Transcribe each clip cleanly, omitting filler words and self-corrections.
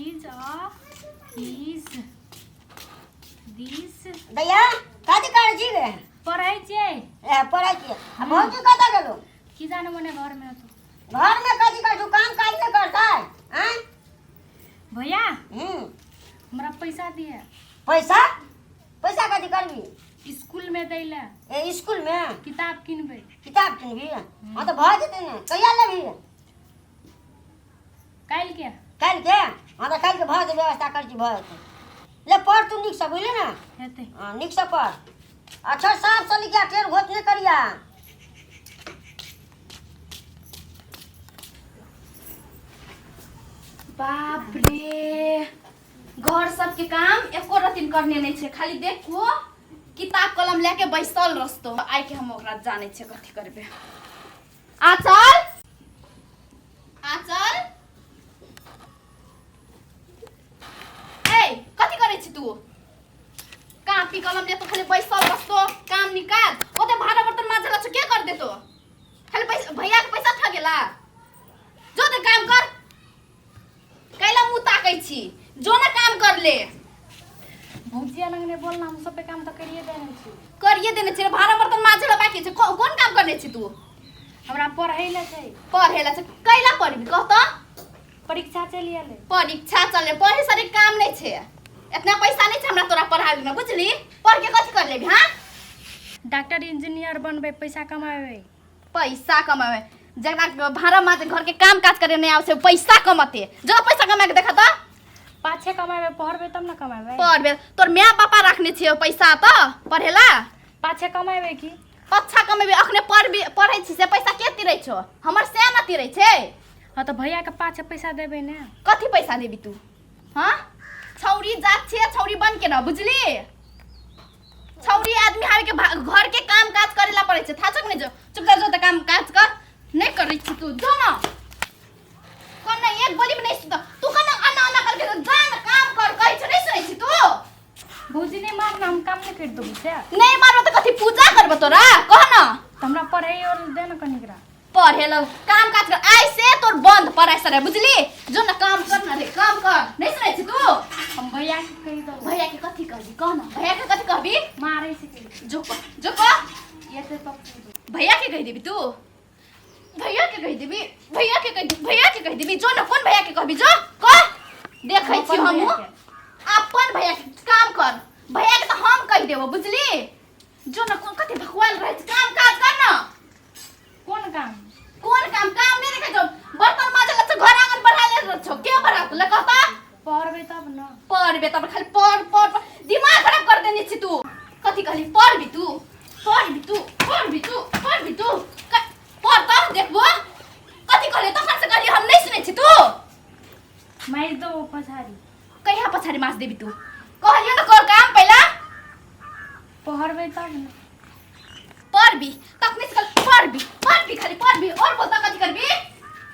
Is a is this. दैया, कथी करै छी गे? पढ़ै छियै। ए, पढ़ै छियै? आ भौजी कतऽ गेलो? की जाने, मने घरमे होतो। घरमे कथी करै छौ? काम काज नहि करतै? आँय? भैया, हूँ। हमरा पैसा दिए। पैसा? पैसा कथी करबी? स्कूलमे दै लए। ए, स्कूलमे? किताब किनबै। किताब किनबी? हँ, तऽ भऽ जेतै ने। कहिया लेबही? काल्हिके। काल्हिके? हँ, तऽ काल्हिके भऽ जेतै, व्यवस्था करै छी, भऽ जेतै। ले, पढ़ तू नीकसँ, बुझली ने? हेतै। हँ, नीकसँ पढ़, अक्षर साफसँ लिखिया, टेढ़ घोच नहि करिया। बाप रे, घर सबके काम एको रतिन करने नहीं छै, खाली देखो किताब कलम लेके बैसल रस्तो। आइ के हम ओकरा जानै छियै कथी करबै। आचल, आचल, ए, कथी करै छी तू? कापी कलम ले तो खाली बैसल रस्तो, काम निकाल। ओते भाड़ा बर्तन माजल छ, के कर देतो? खाली पैसा, भैया के पैसा ठगेला। जो ते काम कर। कैला मुँह ताकै छी? जो ना, काम कर ले। भौजिया लग नहि बोलना, हम सबे काम तऽ करिए देने छी। करिए देने छी? भाड़ा बर्तन माजल बाकी छै। कोन काम करने छी तू? हमरा पढ़ै लए छै। पढ़े ला छै? कैला पढ़बी, कह तऽ? परीक्षा चलि एलै। परीक्षा चले, पढ़े सारे काम नहीं छै। इतना पैसा नहीं छै हमरा तोरा पढ़ाबे में, बुझली? पढ़ के कथी कर लेबी? हाँ? डॉक्टर इंजीनियर बनबै, पैसा कमाबै। पैसा कमावे? जकरा भाड़ा माजे, घर के काम काज करे नहीं आवे छै, पैसा कमाते। जो पैसा कमा के देखा तऽ। पाछे कमाबै, पढ़बै तब ने कमाबै। पढ़बे? तोर my पापा रखने छियै पैसा तऽ पढ़ेला? पाछे कमाबै की। अच्छा कमेबे। अखने पढ़बी, पढ़ै छी से पैसा के तिरै छौ? हमर से न तिरै छै। हँ, तऽ भैयाके पाछे पैसा देबै ने। कथी पैसा देबी तू? हाँ, छौरी जात छे, छौरी बन के न, बुझली? छौरी आदमी हारे के घर के काम काज करेला पड़ै छै, थाहा छौ कि नै? जो चुपचाप जो त काम काज कर। नहीं करै छी तू, जो न। कोन एक बोली में नहीं सुनत तू? कोन अन्ना अन्ना करके? जा न, काम कर कहै छौ, नहीं सुनै छी तू? भौजी, नहि मारना, हम काम नहि करि देबौ से। नहीं मारबो त कथी पूजा करबो तोरा, कह न? तऽ हमरा पढ़ै और दे ने कनिकरा। पढ़े लो, काम काज कर। आइ से तोर बंद पढ़ाई सरे, बुझली? जो न, काम कर न रे, काम कर। नहीं सुनै छी तू? हम भैया के कहि देबौ। भैया के कथी कहबी, कह न? भैया के कथी कहबी? मारै छै कहि। जो कह, जो कह। एते तब कहि देबौ। भैया के कहि देबी तू? भैया के कहि देबी? भैया के कहि, भैया के कहि देबी? जो न, कोन भैया के कहबी, जो कह, देखै छी अपन हमहूँ। भैया के। अपन भैया के? काम कर। भैया के तऽ हम कहि देबो, बुझली? जो न, कोन कथी भकुआल रहै छै? काम काज कर न। कोन काम? कोन काम? काम नहीं देखै छौ? बर्तन माजल छौ, घर आंगन बढ़ाले छौ, के बढ़ा ले, कहता? पढ़बै तब ने। पढ़बे तब? खाली पढ़ पढ़ पढ़, दिमाग खराब कर देने छी तू। कथी कहली? पढ़बी तू? पढ़बी तू? पढ़बी तू? पढ़बी तू? पढ़ तऽ देखबो। कथी कहली तखन से? कहली हम नहीं सुनै छी तू? मारि दो पछाड़ी। कहिया पछाड़ी मास देबी तू? कहलियो न, कर काम पहिला। पढ़बै तब ने। पढ़बी? तखने से कहली पढ़बी, पढ़बी, खाली पढ़बी। और बोलता, कथी करबी?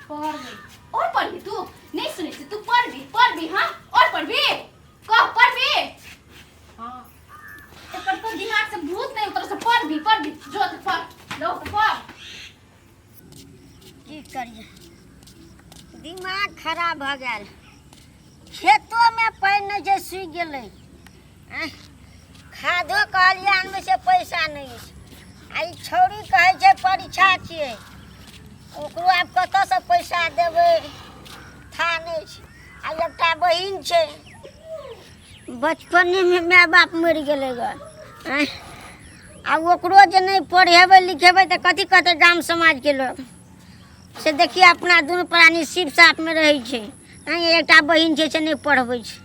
पढ़बै। और पढ़बी तू? नहीं सुनै छी तू? पढ़बी, पढ़बी, हाँ, और पढ़बी? कह, पढ़बी? हाँ। एकर तो दिमाग से भूत नहीं उतर से। पढ़बी, पढ़बी, जो तो पढ़ लो, तो पढ़। की करिए, दिमाग खराब भऽ गेल। खेतोमे पानि नहि छै, सुखि गेलै। आँय, खादो कहलियै आनबै से पैसा नहि अछि। आ ई छौड़ी कहै छै परीक्षा छियै, ओकरो आब कतऽसँ पैसा देबै, था नहि छै। आ एकटा बहिन छै, बचपनेमे माय बाप मरि गेलै गऽ। आँय, आ ओकरो जे नहि पढ़ेबै लिखेबै तऽ कथी कहतै गाम समाजके लोक? से देखिए, अपना दुनू प्राणी शिव साथमे रहै छै। आँय, एकटा बहिन छै, से नहि पढ़बै छै।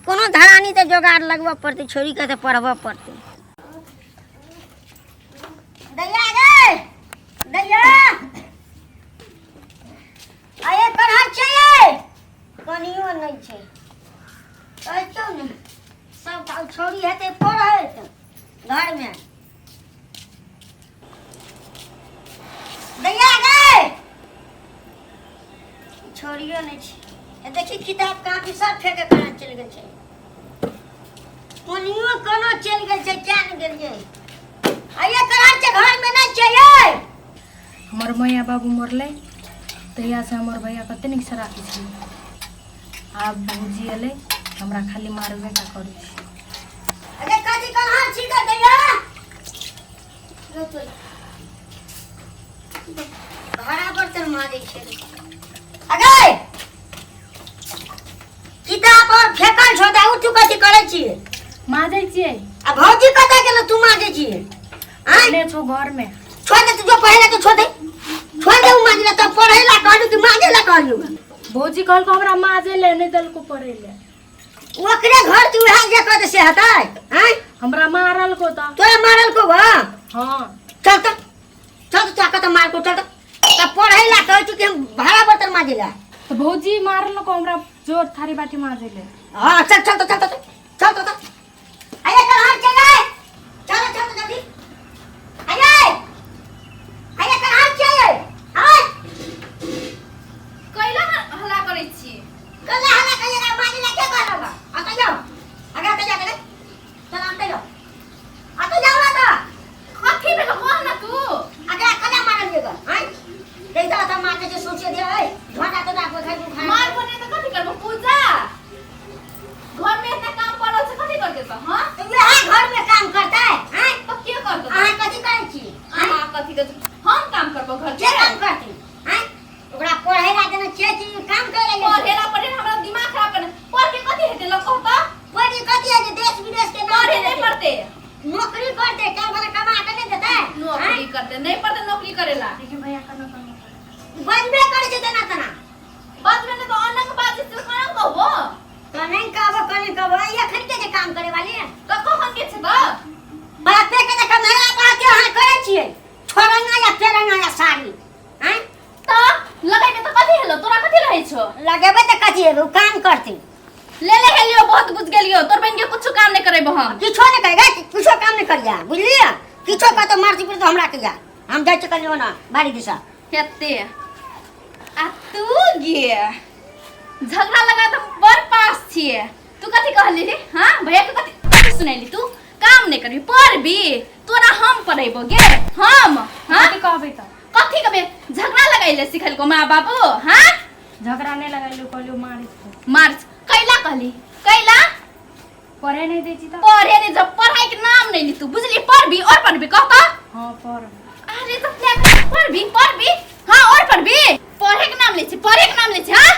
कोनो धरानी तऽ जोगाड़ लगबऽ पड़तै, छोड़ीके तऽ पढ़बऽ पड़तै। दैया गे, दैया, अरे कहाँ छै ये? कनियो नहि छै, कहै छौ ने। सब छौड़ी हेतै पढ़ैत घरमे। दैया गे, छोड़ियो नहि छै। ए देखी, किताब कापी सब फेंके कहाँ चलि गेल छै? कोनियो कोना चलि गेल छै, क्या नहि गेलियै? आइए कहाँ छै? घरमे नहि छै ये। हमर मैया बाबू मरलै तहियासँ हमर भैया कते नीकसँ राखै छलै। आब भौजी एलै हमरा खाली मारबे टा करै छै। अरे कथी कहाँ छी कर दैया भाड़ा बर्तन मारै छै। अगे किताब पर फेकल छौ तऽ तू कथी करै छी? माजै छियै। आ भौजी कतऽ गेलो तू माजै छी? आँय ने छौ घर में। छोड़ दे तू, जो पढ़े ला तो छोड़ दे, छोड़ दे। उ माजला तब पढ़े ला कहलू कि माजे ला कहलू? भौजी कहलको हमरा माजे ले नहीं देलको पढ़े ले। ओकरे घर तू उएह जे कह दे से हेतै? आँय हमरा मारल को तऽ। तोरा मारल को बा? हाँ। चल तऽ, चल तऽ, चाका तऽ मार को। चल तऽ, तब पढ़े ला कहै छु कि हम भाड़ा बर्तन माजे ला? तऽ भौजी मारल को हमरा जोर थारी बाटी माजे ले। हाँ चल, चल तऽ, चल तऽ, चल तऽ, चल। आइए चल, हाँ चल आए, चल चल तो जल्दी आइए, आइए चल, हाँ चल आए। कैला हल्ला करै छी? कल हला कहिएगा माजे ला के कहलगा? आता जाओ अगर आता जा करे, चल आते जाओ, आता जाओ ना तो। कथी भेल कह ना तू। अगर कला मारल जेगा आइ देखता आता मारने जे सोचे दे ए ढोंडा तो ना कोई खाई खा। मार बने तऽ कथी करबो पूजा? घर में इतना काम पड़ल छै, कथी करते तऽ? हाँ तो वह घर में काम करता है? आइ तऽ के करतौ? अहाँ कथी करै छी? अहाँ कथी करै छी? हम काम करबो घर के काम करती? आइ ओकरा पढ़े ला देने छियै कि काम करे ला? पढ़ेला पढ़े हमरा दिमाग खराब करने। पढ़ के कथी हेतै लग कहता? पढ़ी कथी है जे देश विदेश के नाम पढ़े नहीं लेतै? पड़ते। नौकरी करते काम वाला कमा के नहीं देतै? नौकरी करते नहीं पड़ते, नौकरी करेला। देखिए भैया कना कना बजबे करै छै तेना तेना। बाजबे नहि तऽ अनंग बाजै छै, कोना कहबो? तो नहीं कहबो, कने कहबो? ई अखन के जे काम करे वाली है तऽ कखन के छै तऽ? बापे के तऽ कमेला बाते अहाँ करै छियै छोरंगा या पेरंगा या साड़ी। आँय तऽ लगेबे तऽ कथी हेलो? तोरा कथी रहै छौ? लगेबै तऽ कथी हेबै? ओ काम करतै। ले ले हेलियो, बहुत बुझ गेलियो। तोर बहिन के कुछो काम नहीं करेबो हम। किछो नहि करेगा, किछो काम नहि करिया, बुझलियै? किछो कहतो मारती पीट हमरा के जा, हम जाइ छियै कनि ओना बाड़ी दिशा। हेते आ तू गे झगड़ा लगा तऽ बड़ पास छियै। तू कथी कहली रे? हाँ भैया के कथी कथी सुनैली? तू काम नहीं करबी पढ़बी, तोरा हम पढ़ेबो गे हम। हाँ कथी कहबै तऽ? कथी कहबे? झगड़ा लगैले सिखलको माँ बाबू? हाँ झगड़ा नहीं लगैलु, कहलियो मारै छौ। मार्च कैला कहली? कैला पढ़े नहीं दै छी तऽ। पढ़े नहीं, जब पढ़ाई के नाम नहीं ली तू, बुझली? पढ़बी और पढ़बी कहता? हाँ पढ़। अरे तो पढ़बी पढ़बी, हाँ और पढ़बी। पढ़े के नाम ले छी, पढ़े के नाम ले छी। हाँ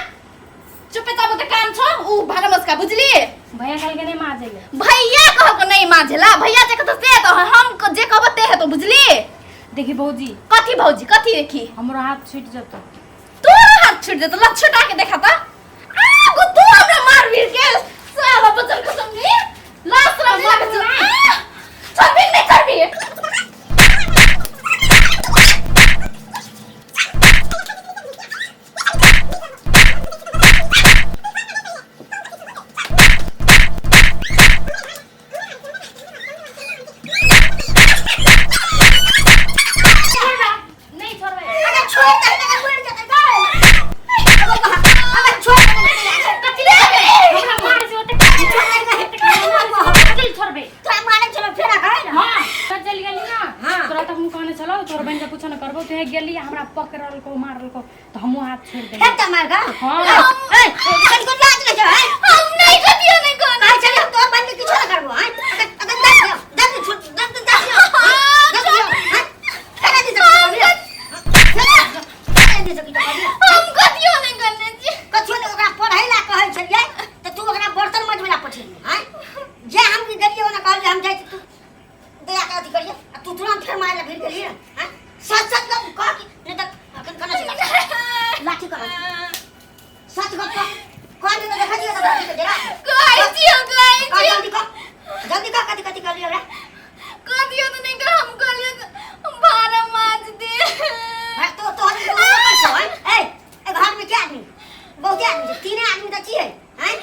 चुपे चाप त काम छौ उ भाड़ा मस्का, बुझली? भैया कहलकै नहीं माजे ले। भैया कहलको नहीं माजेला? भैया जे कहतो से तो हम जे कहबो ते हेतो, बुझली? देखी भौजी। कथी भौजी? कथी देखी? हमरो हाथ छूट जतो। तोरो हाथ छूट जतो? ल छुटा के देखा त। आ गो तू हमरा मारबी के साला बचल कसम नी लास्ट रे मार छोड़बी नहीं छोड़बी। नहीं छोड़बै। अगर छोड़ दे तऽ मरि जेतै गै। अगर छोड़ दे कथी रे? हमरा मारै छै ओते। कथी छोड़बै? तोरा मारै छलौ फेर अखन? हाँ तऽ चलि गेली ना। हाँ। तोरा तऽ हम कहने छलौ तोर बहिन के कुछो न करबो, तू गेली हमरा पकड़लको मारलको तऽ हमहूँ हाथ छोड़ि फेर देलियै। तऽ मार गा। हाँ। ए कनिको लाज नहि छै? आँय? हम नहीं कथियो नहीं कहने। कहै छलियै हम तोहर बहिन के किछो नहि करबो। आँय अगर अगर दस दियौ, दस दियौ, छोड़, दस दियौ, दस दियौ, दस दियौ, आँय? फेर दी सकै छी, फेर दी सकै छी। हम कथियो नहीं कहने छी। कथियो नहि? ओकरा पढ़ै ला कहै छलियै तऽ तू ओकरा बर्तन मजबै ला पठेली। आँय जे हम की गेलियै ओना कहलियै हम जाइ छी, तू दया के अथी करियै आ तू तुरंत फेर मारै ला भिड़ गेलियै। आँय सच सच गप कह कि नहि तऽ अखन कना छै लाठी, लाठी कह। सच गप कह, कह नहि तऽ देखै छियै तऽ लाठी के डेरा। कहै छियो, कहै कह। छियो। जल्दी कह, जल्दी कह, कथी कथी कहलियै ओकरा? कथियो तो नहीं कह, हम कहलियो भाड़ा माज दे। भाई तो तोहर छौ? आँय ए ए घर में के आदमी? बहुते आदमी छै, तीने आदमी तऽ छियै। आँय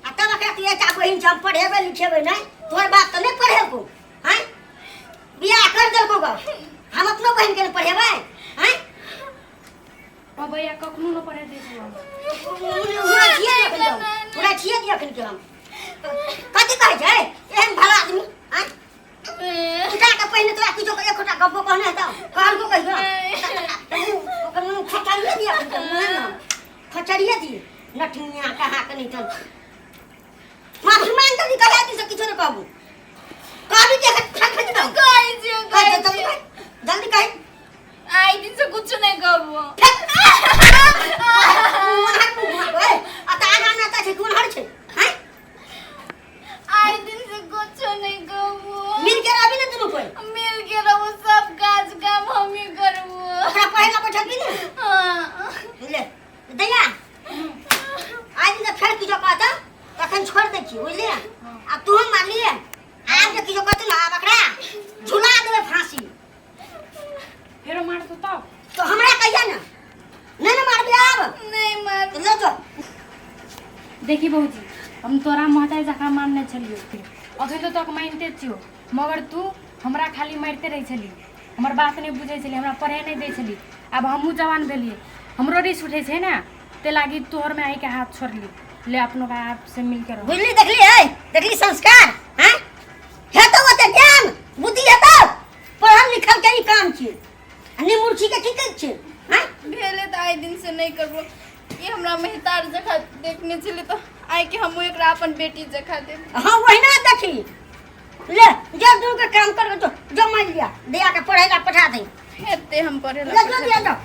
आ तब एकरा तू एकटा बहिन छै, हम पढ़ेबै लिखेबै नहि? तोहर बाप तऽ नहि पढ़ेलको। आँय बियाह कर देलको गो, हम अपनो बहिन के नहि पढ़ेबै? आँय हाँ भैया कखनो न पढ़े दै छलौ। पूरा छियै अखन के हम, पूरा छियै कि अखन के हम कथी कहै छै एहन भला आदमी? आँय उठा के पहिने तोरा किछो एकोटा गप्पो कहने हेतौ? कहलको कहियो? ओकर मुँह खचरिए दिए, अखन के मुँह ने खचरिए दिए। नठनिया कहाँ के नहीं चल माफी मांग जल्दी कहे आदमी से किछो नहीं कहबू कहबी के फेंक फेंक दऊ कहै छियौ कह कहै जल्दी छियौ कह जल्दी कह आइ दिन से कुछ नहीं कहबो फेंक मुहर मुहर ओए आ त आगा ना त छै कोन हर छै हैं आइ दिन से कुछ नहीं कहबो मिल के रहबी ने दुनू कोई मिल के रहबो सब काज काम हम ही करबो ओकरा पढ़े ला बैठबी ने हाँ ले दैया आज ने फेर किछो कहता तखन छोड़ दै छी बुझलियै आ तू मानलियै आब जे किछो कहतै ने आब एकरा झुला देबै फांसी फेरो मारतो तब तो हमरा कहिया ने नहि ने मारबी आब नहीं मार तो ले जो देखी बहूजी हम तोरा महतारी जकाँ मानने छलियौ अखन तो तक मानिते छियौ मगर तू हमरा खाली मारिते रहै छली हमर बात नहि बुझै छली हमरा पढ़े नहि दै छली आब हमहूँ जवान भेलियै हमरो रिस उठै छै ने ते लागी तोहर में आइके हाथ छोड़ली ले अपनो का आप से मिलके रहो बुझली देखली है देखली संस्कार हैं हेतौ ओते ज्ञान बुद्धि हेतौ पढ़ल लिखल के ई काम छियै आ निमुर्खी के की कहै छियै हैं भेले तऽ आइ दिन से नहीं करबो ई हमरा मेहतार जखा देखने छलै तऽ आइ के हमहूँ एकरा अपन बेटी जखा देब हाँ वही ना देखी ले जो दूर के काम कर जो जो मान लिया दिया के पढ़े ला पठा दे हेतै हम पढ़े ले जो दिया जो।